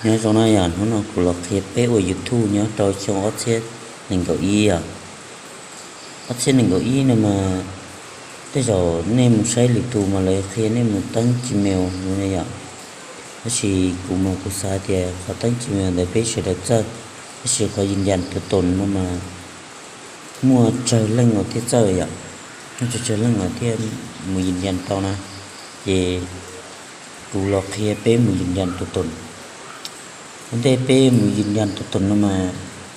Nyob zoo na yom, hnub no kuv los qhia peb ua YouTube nyob rau xyoo ob txhiab nees nkaum ib yom. Ob txhiab nees nkaum ib no mas tej zaum nej mus saib lwm tus mas lawv qhia nej mus teeb Gmail no na yom. Tab sis kuv mas kuv xav tias qhov teeb Gmail ntawd peb sawv daws txawj, tab sis qhov yws yas tus toos no mas muaj tsawg leej uas thiaj txawj yom, muaj tsawg tsawg leej uas thiaj mus yws yas tau na. Ces kuv los qhia peb mus yws yas tus toos. Ua ntej peb mus yws yas tus toos no mas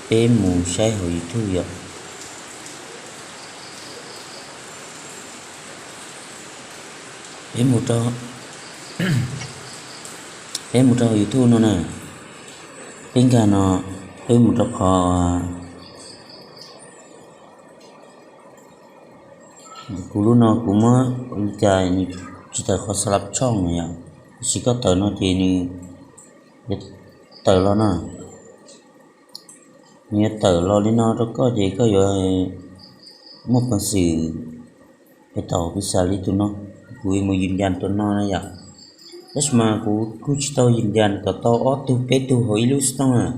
peb mus saib hauv YouTube yom. Peb mus rau, peb mus rau hauv YouTube no na. Peb nkag no, peb mus rau qhov kuv lub no kuv muab ua li cas nws tsis tawm qhov xa lab tshooj no yom. Tab sis koj tawm no ces nws yuav tawm los na. Nws yuav tawm los li no rau koj ces koj yuav muaj peev xwm hais tau piv xam li tus no. Kuv mus yws yas tus no na yom. Tab sis mas kuv kuj tsis tau yws yas kom tau ob tug peb tug hauv ib lub xov tooj na.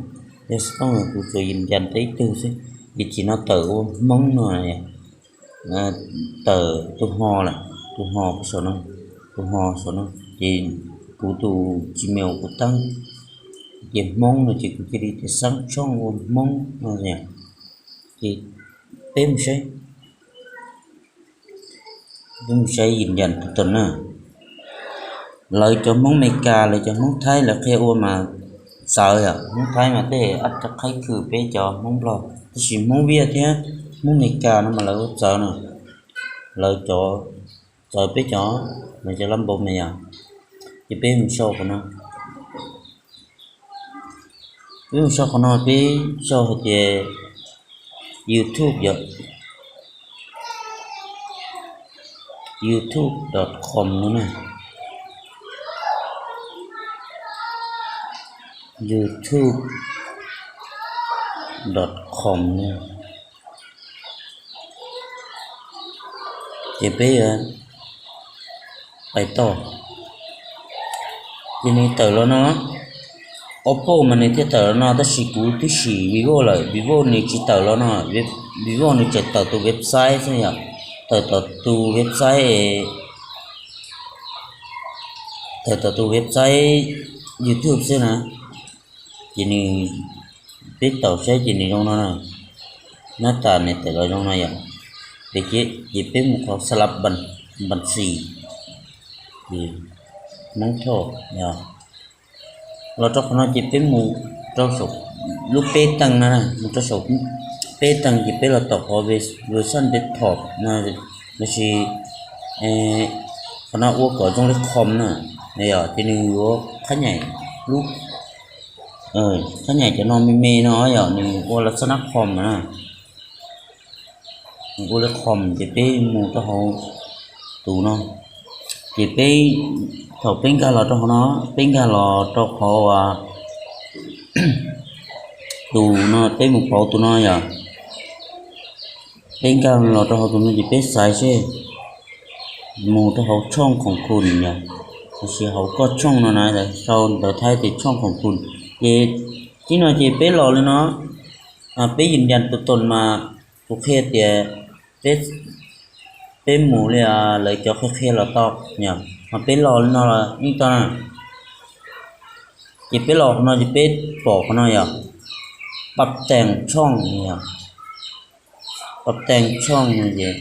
Yog xov tooj kuv tsuas yws yas tau ib tug xwb. Ces tus no tawm ua Hmoob no, tawm tus ho lawm, tus ho saum no, tus ho saum no ces kuv tus Gmail kuv teeb, ces Hmoob no ces kuv cia li tias xab tshooj ua Hmoob no. Ces peb mus saib, peb mus saib yws yas tus toos na. Lawv cov Hmoob Meskas, lawv cov Hmoob Thaib lawv qhia ua mas txawv yom. Hmoob Thaib mas tej ab rab qhaib khwm peb cov Hmoob Nplog, tab sis Hmoob Viaj thiab Hmoob Meskas no mas lawv ua txawv no. Lawv cov txawv peb cov, lawv cov lab npau mas yom. Ces peb mus sau qhov no, peb mus sau qhov no, peb sau hais tias YouTube yom, youtube dot com no na, youtube dot com no. Ces peb yuav pais tau, ces nws tawm los no. Oppo mas nws thiaj tawm los no, tab sis kuv twb sim Vivo lawm, Vivo nws tsis tawm los no. Vivo nws tseem tawm tus website xwb yom, tawm tau tus website, tawm tau tus website YouTube xwb na. Ces nws, peb taus saib ces nws zoo no na, nab tas nws tawm los zoo no yom. Ces peb mus qhov xa lab npas xis, ces Hmoob Thoj yom. Los rau qhov no ces peb mus rau saum lub peb teeg no, mus rau saum peb teeg ces peb los taus qhov version desktop no, lossis qhov no ua kom zoo li com na, yom, ces nws yuav qhab nyaim lub, qhab nyaim cov no me me no yom, nws ua los xab nab com na. Ua li com ces peb mus rau hauv tus no, ces peb, thaum peb nkag los rau hauv no, peb nkag los rau qhov tus no, peb mus pauv tus no yom. Peb nkag los rau hauv tus no ces peb xaiv seb mus rau hauv tshooj khoom khum yom, lossis hauv koj tshooj no na, sau ntawv Thaib tias tshooj khoom khum. Ces tib no ces peb los li no, peb yws yas tus toos mas kuv qhia tias peb, peb mus li lawv cov qhia qhia los tau, yog mas peb los li no los yeej tau na. Ces peb los qhov no ces peb pom qhov no yog pab tees tshooj, yog pab tees tshooj no ces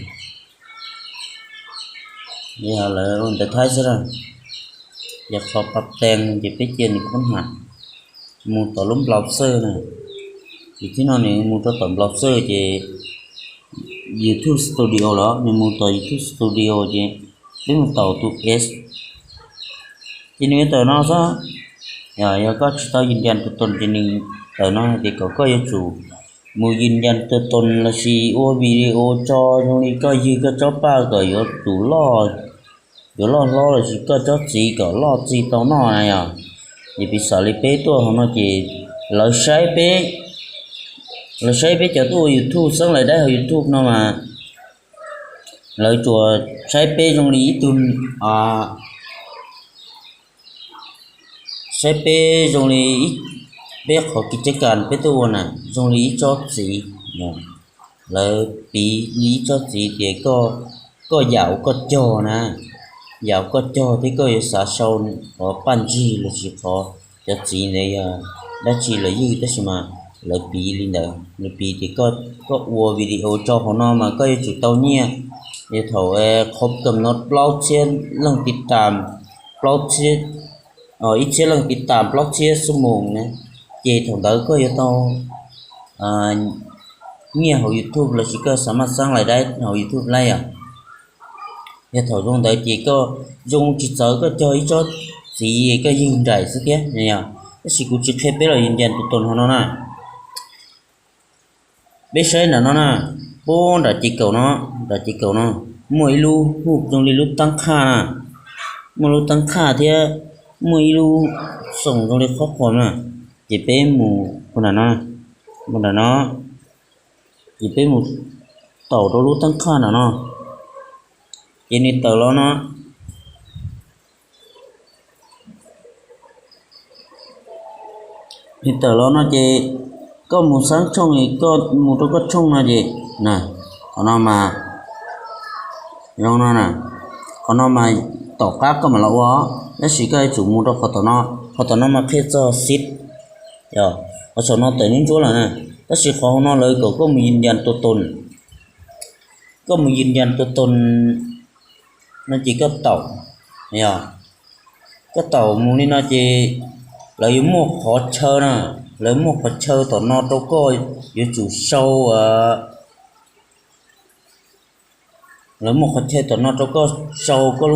yog lawv ua ntawv Thaib xwb na. Yog qhov pab tees ces peb cia nws khoob ham mus tom lub browser na. Ces tib no nws mus rau tom browser ces YouTube Studio los nws mus tom YouTube Studio ces peb mus taus tus S, ces nws tawm no xwb. Yog, yog koj tsis tau yws yas tus toos ces nws tawm no hais tias kom koj yuav tsum mus yws yas tus toos lossis ua video tso zoo li koj yws koj tsob paj kom yuav tsum loj, yuav loj hlob lossis koj tsob txiv kom loj txi tau noj na yom. Ces piv xam li peb tuaj hauv no ces lawv saib peb, lawv saib peb cov tuaj ua YouTube xeeb lawv dab hauv YouTube no mas lawv tsuas saib peb zoo li ib tug, Saib peb zoo li, peb qhov kev caj kas peb tuaj ua na zoo li ib tsob txiv, lawv piv li ib tsob txiv tias koj yam uas koj cog na, yam uas koj cog thiab koj yuav xav sau qhov paj ntsig los sis qhov cov txiv ntawd yog dab tsi los ywj, tab sis mas lawv piv li ntawd, lawv piv tias koj ua video tso hauv no mas koj yuav tsum tau nyiaj, yog thaum qhov kam no plaub txhiab leej tiv tam, plaub txhiab, ib txhiab leej tiv tam plaub txhiab xuab moos na, ces thaum ntawd koj yuav tau nyiaj hauv YouTube los sis koj xav maj xaab lais daib hauv YouTube lawm yom. Yog thaum zoo ntawd ces koj zoo tsis txawv koj cog ib tsob txiv koj ywg nraim xwb thiab yom. Tab sis kuv tsis qhia peb los yws ncas tus tus hauv no na. Peb saib nram no na, puag nram ces kaum no, nram ces kaum no muaj ib lub hu zoo li lub taab qhaj na, muaj lub taab qhaj thiab muaj ib lub xoom zoo li qhob qhuas na. Ces peb mus puag nram no, mus nram no, ces peb mus taum rau lub taab qhaj nram no, ces nws tawm los no. Nws tawm los no ces koj mus xaab tshooj, koj mus rau koj tshooj no ces, qhov no mas zoo no na, qhov no mas tom qab koj mam los ua, tab sis koj yuav tsum mus rau qhov tom no, qhov tom no mas qhia txog xib, qhov saum no tawm ntsuab ntsuab lawm na, tab sis qhov hauv no lawv kom koj mus yws ncas tus tus, koj mus yws ncas tus tus no ces koj taum, yog koj taum mus li no ces lawv yuav muaj qhov chaw na, lawv muaj qhov chaw tom no rau koj, yuav tsum sau, lawv muaj qhov chaw tom no rau koj sau koj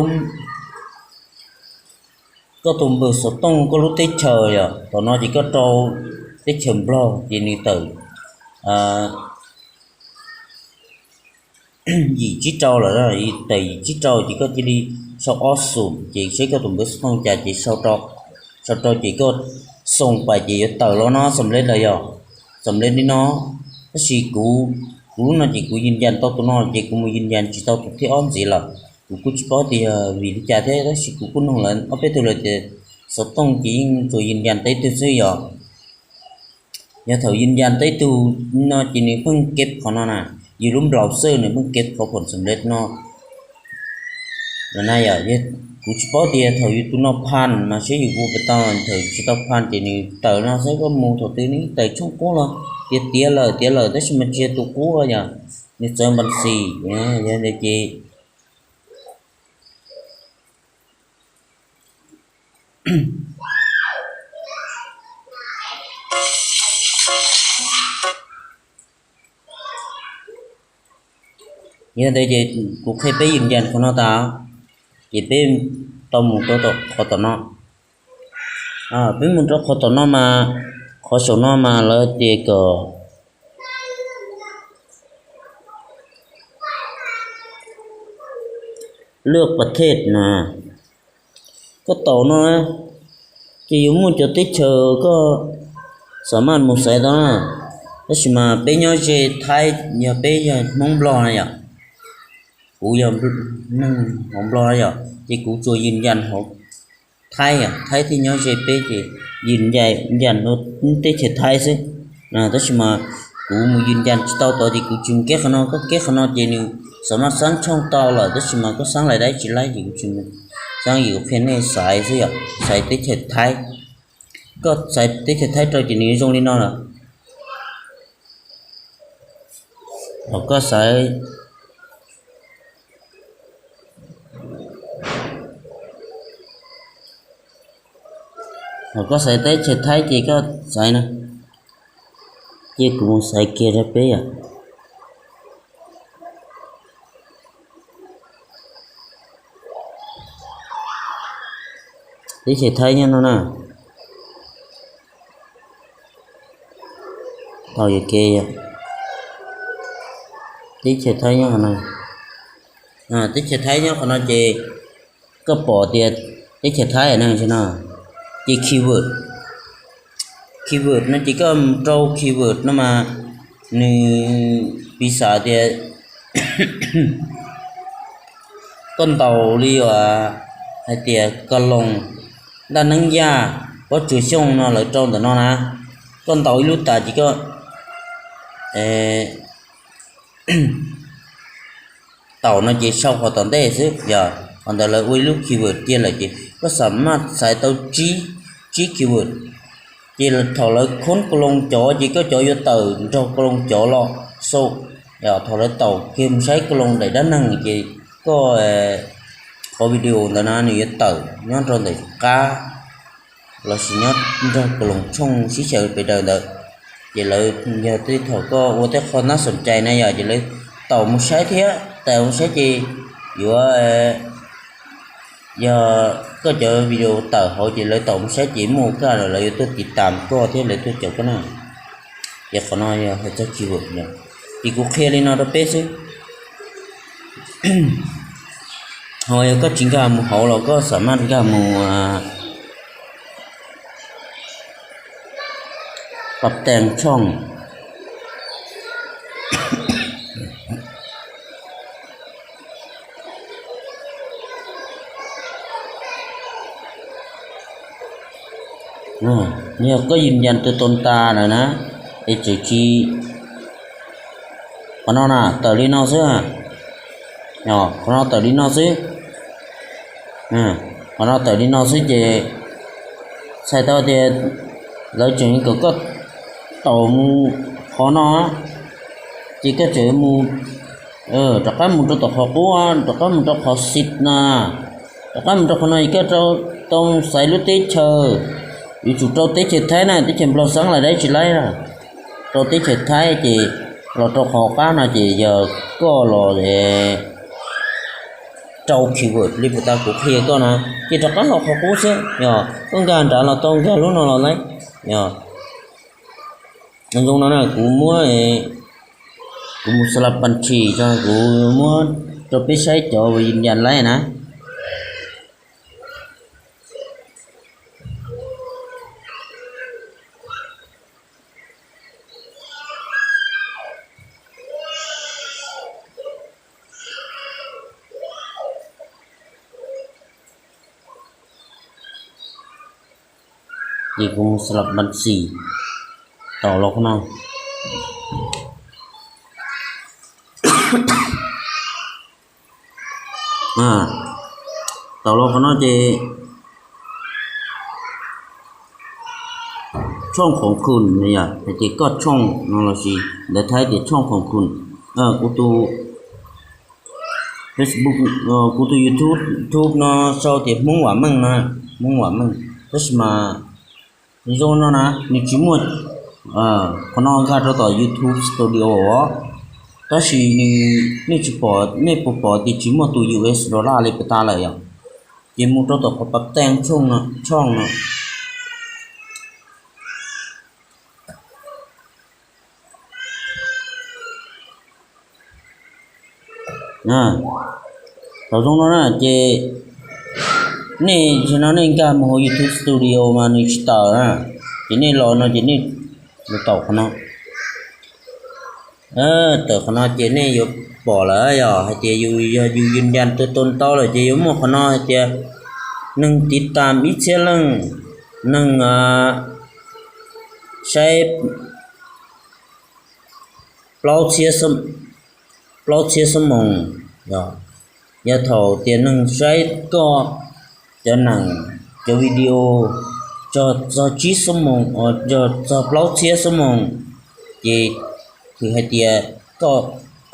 tus npawb xov tooj koj lub teb chaws yom, tom no ces koj rau teb chaws Nplog ces nws tawm yim tsib rau lawm, tawm yim tsib rau ces koj cia li sau ob xum ces saib koj tus npawb xov tooj cas ces sau rau ces koj xoo pais ces yuav tawm los no xam lej lawm yom, xam lej li no. Tab sis kuv, kuv lub no ces kuv yws ncas tau tus no ces kuv mus yws ncas tsis tau tus thib ob ntxiv lawm, kuv kuj tsis paub tias yog vim li cas thiab tab sis kuv kuj nug lawv ob peb tug lawm tias xov tooj ces yeej tsuas yws ncas tau ib tug xwb yom. Yog thaum yws ncas tau ib tug no ces nws pheej kev qhov no na, yus lub nplaus xwb nws pheej kev qhov phoom xam lej no. Yog na yom, kuv tsis paub tias thaum yus tus no phaj mas saib yus ua puas tau, thaum yus tsis tau phaj ces nws tawm no xwb, koj mus thaum twg nws tawm tshooj qub los tias tiav lawm tiav lawm tab sis mas tsis yog tus qub yom, nws txawv npas xis, yog li ces Yog ntawd ces kuv qhia peb yws ncas qhov no tas, ces peb tau mus rau qhov tom no. Peb mus rau qhov tom no mas, qhov saum no mas lawv tias kom lwaj pas thej na, koj taum no ces yuav muaj cov teb chaws koj xam maj mus xaiv tau na. Tab sis mas peb nyob ze Thaib, yog peb yog Hmoob Nplog na yom, kuv yog neeg hauv Nplog na yom, ces kuv tsuas yws ncas hauv Thaib, Thaib thiaj nyob ze peb ces yws ncas teb chaws Thaib xwb. Tab sis mas kuv mus yws ncas tsis tau tod ces kuv tsis mus keb qhov no, koj keb qhov no ces nws xam maj xaab tshooj tau lawm tab sis mas koj xaab lais dab tsi laib ces kuv tsis mus xaab, yus qhia nej xaiv xwb yom, xaiv teb chaws Thaib. Koj xaiv teb chaws Thaib rau ces nws zoo li no lawm. Thaum koj xaiv, thaum koj xaiv teb chaws Thaib ces koj xaiv no, ces kuv mus xaiv kiag rau peb yom. Teb chaws Thaib nyob no na. Tau yog ke, teb chaws Thaib nyob qhov no, teb chaws Thaib nyob qhov no ces koj pom tias teb chaws Thaib na no, ces keyword, keyword no ces koj mus rau keyword no mas nws piv xam tias koj ntaus li uas hais tias ka loos, daj neeb yaj, Pob Tsuas Xyooj no lawv rau ntawm no na, koj ntaus ib lub tas ces koj taum no ces sau qhov tom ntej xwb yog qhov ntawd lawv ua ib lub keyword cia lawm ces koj xam maj xaiv tau tsib keyword. Ces thaum lawv khoob ka loos cov ces koj cov yuav tawm nrog ka loos cov los xau. Thaum lawv taum kiag mus saib ka loos daim dab neeg ces koj qhov video ntawd na nws yuav tawm nyob rau ntawm qab los sis nyob nrog ka loos tshooj sib xyaw pes daws ntawd. Ces lawv yog tej thaum koj ua tej qho nab xoom cai na yog ces lawv taum mus saib thiab, taum mus saib ces yuav yog koj cov video tawm hauv ces lawv taum mus saib ces muaj kaj los lawv yuav tuaj tiv tam koj thiab lawv tuaj caum koj na. Ces qhov no yog hais txog keyword no, ces kuv qhia li no rau peb xwb. Ho yog koj tsis nkag mus hauv los koj xam maj nkag mus pab teej tshooj. Yog koj yws yas tus tau tas lawm na, es tseem tsis, qhov no na tawm li no xwb, qhov no tawm li no xwb, qhov no tawm li no xwb ces txhais tau tias lawv tseem kom koj taum mus qhov no, ces koj tseem mus rov qab mus rau tom qhov qub, rov qab mus rau qhov xis na, rov qab mus rau qhov no es koj rau tau xaiv lub teb chaws, yuav tsum rau teb chaws Thaib na, teb chaws Nplog xeeb lawm dab tsis laib, rau teb chaws Thaib ces los rau qhov qab no ces yog koj los rau keyword li puas tas kuv qhia koj no, ces rov qab los qhov qub xwb, yog koj nkag nrad los tau, nkag lub no los laib. Yog zoo no na kuv muab, kuv mus xas las pas tshis tso, kuv muab rau peb saib cov uas yws yas laib na. Ces kuv mus xas las pas tshis, taum los qhov no. Taum los qhov no ces tshooj khoom khum no yog hais tias koj tshooj no los sis ntawv Thaib tias tshooj khoom khum. Kuv tus Facebook, kuv tus YouTube no sau tias Hmoob Vam Meej na, Hmoob Vam Meej, tab sis mas zoo no na nws tsis muaj, qhov no nkag rau tom YouTube Studio os, tab sis nws, nej tsis pom, nej puas pom tias tsis muaj tus U S dollar li puas tas lawm yom? Ces mus rau tom qhov pas teej tshooj no. Thaum zoo no na ces nej, no nej nkag mus hauv YouTube Studio mas nws tsis tawm na, ces nej los no ces nej mus taum qhov no. Tawm qhov no ces nej yuav pom lawm yog hais tias yus yog yus yws yas tus tau ntau lawm ces yuav muaj qhov no hais tias neeg tiv tam ib txhiab leej, neeg saib plaub txhiab, plaub txhiab xuab moos. Yog thaum tias neeg saib koj cov neeg, cov video txog tsib xuab moos, txog plaub txhiab xuab moos, ces hais tias koj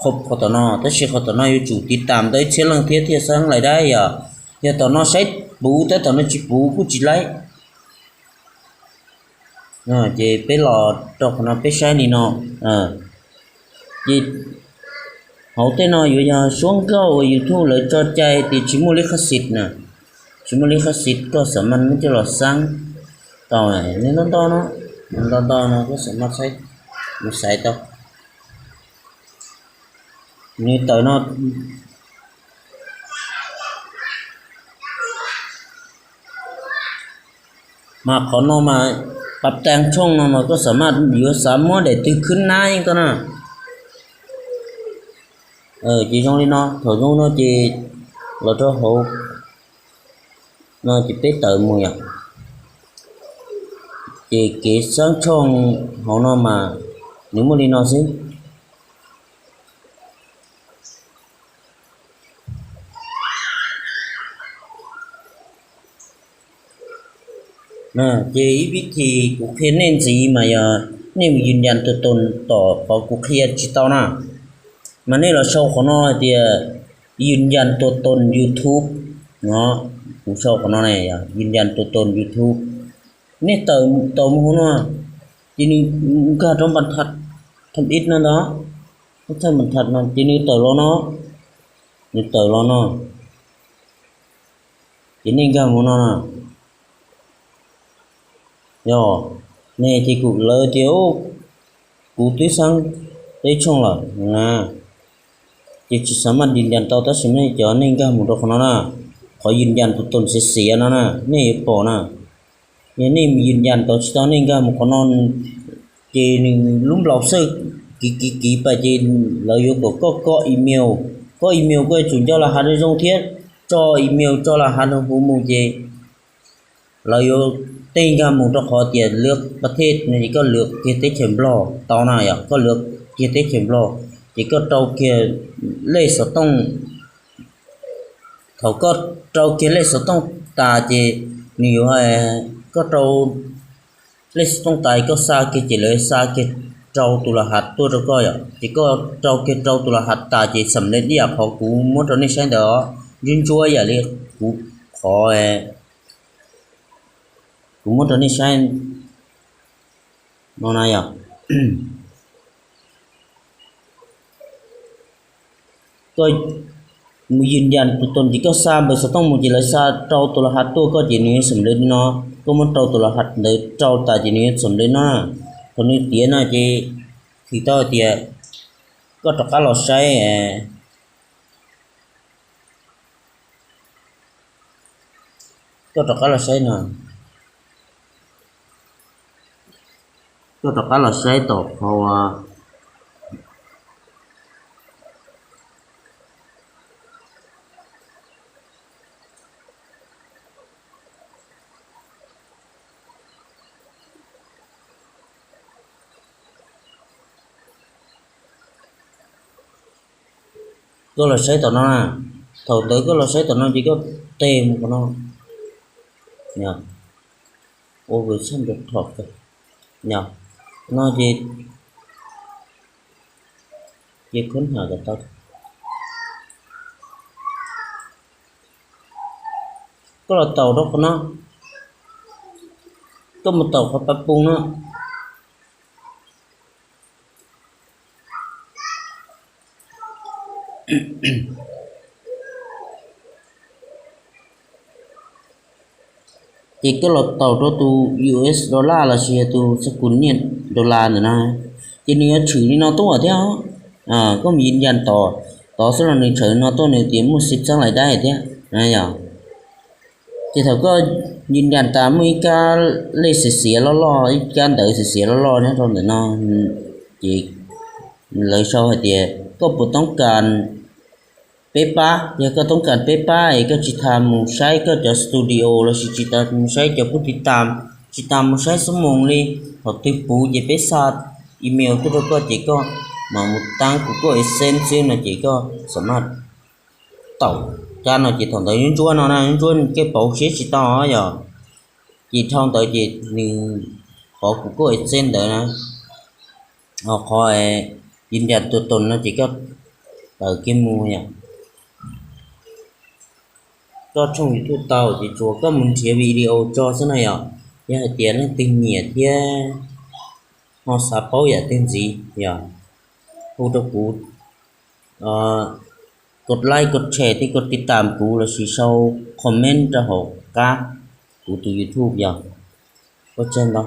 khob qhov tom no, tab sis qhov tom no yuav tsum tiv tam ntau ib txhiab leej thiab thiaj xeeb lais dab yom. Yog tom no saib puv tab tom no tsis puv kuj tsis laib. Ces peb los rau qhov no peb saib li no. Ces hauv tej no yuav yog suab nkauj uas YouTube lawv tso cai tias tsis muaj lib qhab xis na, tsis muaj lib qhab xis koj xam maj muab coj los xeeb tau. Nws ntau ntau no, nws ntau ntau no koj xam maj saib, mus xaiv tau. Nws tawm no mas qhov no mas pas teej tshooj no mas koj xam maj yuav xav muab daim twg khwb nab yeej tau na. Ces zoo li no, thaum zoo no ces los rau hauv no ces peb tawm mus yom. Ces kev xaab tshooj hauv no mas nws muaj li no xwb. Ces ib vib thi kuv qhia nej ntxiv mas yog nej mus yws yas tus toos tom qhov kuv qhia tsis tau na, mas nej los sau qhov no hais tias yws yas tus toos YouTube no. Kuv sau qhov no, yws yas tus toos YouTube. Nej tawm tau mus hauv no, ces nws nkag rau npas thas thas ib no ntag, thaj npas thas no ces nws tawm los no, nws tawm los no, ces nej nkag mus no na. Yog, nej ces kuv lawv tias kuv twb xaab teb tshooj lawm na, ces tsis xav maj yws yas tau, tab sis nej cov nej nkag mus rau qhov no na, qhov yws yas tus toos xiav xiav no na, nej yuav pom na. Yog nej mus yws yas tau tsis tau, nej nkag mus qhov no, ces nws lub nplaus xawj kiv kiv kiv pas ces lawv yuav kom koj koj email, koj email koj yuav tsum nco laj hav zoo thiab, tso email tso laj hav no huv mus ces lawv yuav tej nkag mus rau qhov tias lwv pas thej no ces koj lwv kiag teb chaws Nplog tau na, yog koj lwv kiag teb chaws Nplog ces koj rau kiag lej xov tooj. Thaum koj rau kiag lej xov tooj tas ces nws yuav, koj rau lej xov tooj tas koj xa kiag ces lawv xa kiag rau tus laj hav tuaj rau koj yom, ces koj rau kiag rau tus laj hav tas ces xam lej ib yam qhov kuv muab rau nej saib ntawd os, ntsuab ntsuab yam li kuv qhov kuv muab rau nej saib no na yom. Koj mus yws yas tus toos ces koj xa npawb xov tooj mus ces lawv xa rau tus laj hav tuaj koj ces nws yuav xam lej li no. Koj muab rau tus laj hav ntawd rau tas ces nws yuav xam lej no. Thaum nws tiav no ces thim tau hais tias koj rov qab los saib, koj rov qab los saib no, koj rov qab los saib tom qhov koj los saib tom no na. Thaum ntawd koj los saib tom no ces koj tes mus qhov no, ua ws txhaj nrov thom, no ces, ces khaub ncaws kom tau. Koj los taus rau qhov no, koj mus taus qhov pas pum no. Ces koj los taus rau tus U S dollar lossis yog tus xab kus niaj dollar ntawm no, ces nws yuav tshwm li no tuaj thiab. Koj mus yws yas tom, tod xwb los nws tshwm li no tuaj, nws tias muaj xib txeeb lais dab thiab. Yog, ces thaum koj yws yas tas muaj ib kab lej xiav xiav loj loj, ib kab ntawv xiav xiav loj loj nyob rau ntawm no, ces lawv sau hais tias koj puas toob kas peb pab. Yog koj toob kas peb pab es koj tsis tas mus saib koj cov studio lossis tsis tas mus saib cov pub tiv tas, tsis tas mus saib xuab moos li, thaum twg puv ces peb xa email tuaj rau koj ces koj mam mus taab kuv koj AdSense xwb no ces koj xam maj taus kab no ces thaum ntawd ntsuab ntsuab no na, ntsuab ntsuab koj pauv siab tsis tau yog. Ces dhau ntawd ces nws, qhov kuv koj AdSense ntawd na, ho qhov yws yas tus toos no ces koj tawm kiag mus yom. Koj tshooj YouTube tau ces tsuas koj mus nrhiav video tso xwb na yom. Yog hais tias leej twg nyiam thiab ho xav paub yam twg ntxiv yog hu rau kuv, kos like kos share thiab kos tiv tam kuv lossis sau comment rau hauv qab kuv tus YouTube yog. Ua tsaug ntau.